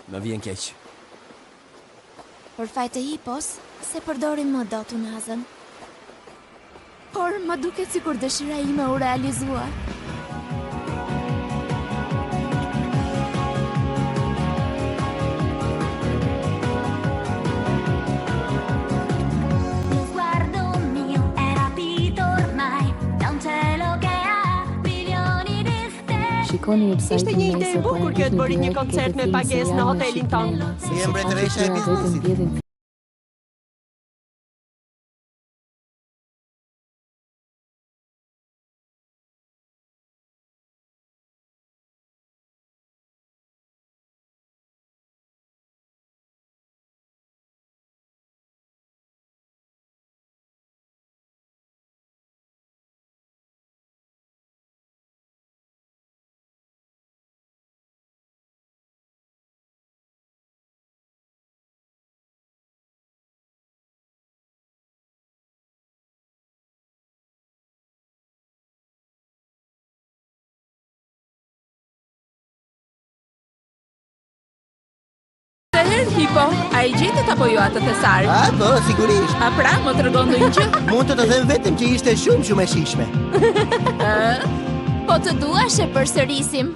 Më vjen keq. Për faj të Hipos, s'e përdorim më dot unazën. Por më duket sikur dëshira ime u realizua. Shikoni Ishte websajtin një ide e nesër po e bukur kjo të ndiqni bërit një direkt koncert këtë me film pagesë në serial në hotelin Shqipëri tonë. Je sepse ka të mbretëresha e tjera vetëm biznesit. vjedhin Atëherë Hipo, a e gjetët apo jo atë thesar? A, po, sigurisht. A pra, më tregon ndonjë gjë? Mund të të them vetëm që ishte shumë shumë e shijshme. Po të duash e përsërisim.